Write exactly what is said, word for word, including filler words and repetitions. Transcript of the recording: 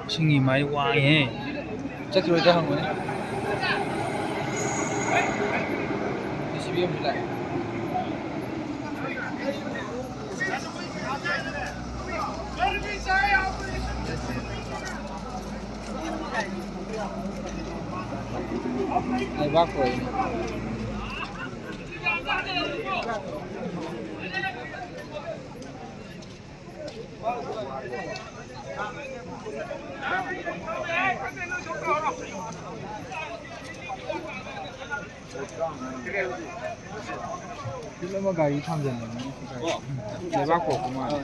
ꯏꯁꯤꯡꯒꯤ ꯃꯥꯏ ꯋꯥꯡꯉꯦꯍꯦ꯫ ꯆꯠꯈꯤꯔꯣꯏꯗ꯭ꯔꯥ ꯍꯪꯕꯅꯦ꯫ J C B ꯑꯃꯁꯨ ꯂꯥꯛꯑꯦ꯫ ꯂꯩꯕꯥꯛ ꯄꯣꯛꯏꯅꯦ꯫ ꯐꯤꯜ ꯑꯃ ꯒꯥꯔꯤ ꯊꯝꯖꯤꯟꯕꯅꯤ꯫ ꯂꯩꯕꯥꯛ ꯄꯣꯛꯄ ꯃꯥꯜꯂꯦ꯫